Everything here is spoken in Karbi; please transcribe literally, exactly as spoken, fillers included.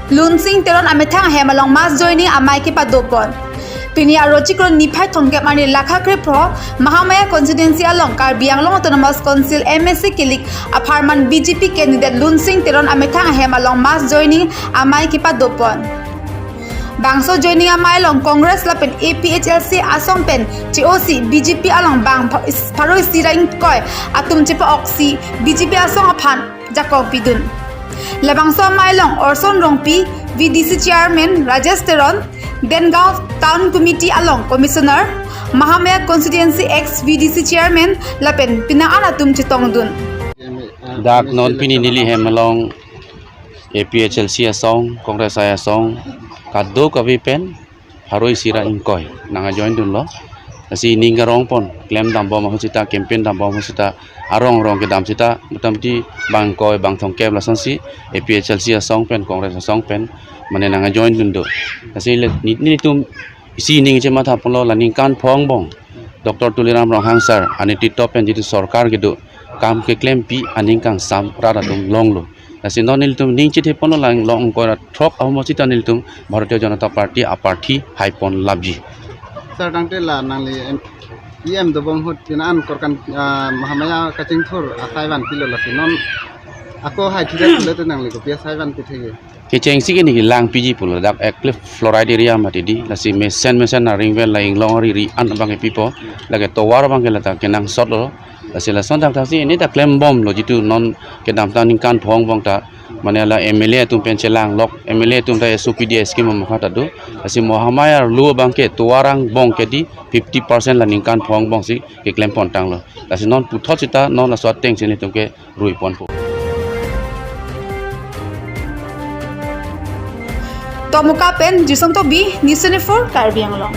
Lunsing Teron amethang ahem along mass joining amei kepadopon. Pini Arochik Ron niphai thomkep arni lakha krepho Mahamaya constituency along Karbi Anglong Autonomous Council M A C kilik apharman B J P candidate Lunsing Teron amethang ahem along mass joining amei kepadopon. Bangso joining amei along Congress lapen A P H L C asong pen che-osi B J P along bang pha-, pharo isi ra ingkoi atum chepa-oksi B J P asong aphan jakong pidun. Labangso amei along Orson Rongpi, V D C Chairman Rajesh Teron, Dengaon Town Committee along Commissioner, Mahamaya Constituency ex V D C Chairman lapen penang an atum chetongdun. Dak non pini neli hem along A P H L C asong, Congress asong, kadokave pen pharo isi ra ingkoi nang ajoin dunlo. Lasi ning karongpon, klem dambom ahut seta, campaign dambom ahut seta, arong rong kedam seta, motamoti bang ingkoi, bang thomkep lasonsi, A P H L C asong pen, Congress asong pen, mane nang ajoin dun do. Lasi le, ni, nelitum isi ning chemathaponlo, la ningkan pho angbong Doctor Tuliram Ronghang sir anetritwo pen jitu sorkar kedo, kam keklempi aning kangsam rat atum longlo. Lasi non nelitum ning chitheponlo, la long ingkoi ra throk ahormu seta nelitum Bharatiya Janata Party aparthi haipon lapji. Sir, tangte la nangli em, E M dobom ahut penang an korkan, ah, Mahamaya kachingthur asai vanpilo, lasi non ako hai thijak pulote nangli kopi asai vanpi thekji? Kechengsi ke neli langpiji pulo, dak Acliffe Fluoride area mati di, lasi mesen mesen aring vel la inglong ari ri an abang kepipo, lake tovar abang ke lata kenangsotlo. Lasi lason thakthaksi neta klembomlo, jitu non kedamtang ningkan pho angbong ta, mane la M L A atum pen chelanglok, M L A atum ta S O P D scheme amokha ta do. Lasi Mahamaya arlo abang ke tovar angbong ke di fifty percent la ningkan pho angbongsi keklempon tanglo. Lasi non puthot seta non laso atengsi nelitum ke ruiponpo. Tomoka pen Jisong Tokbi, News twenty-four Karbi Anglong.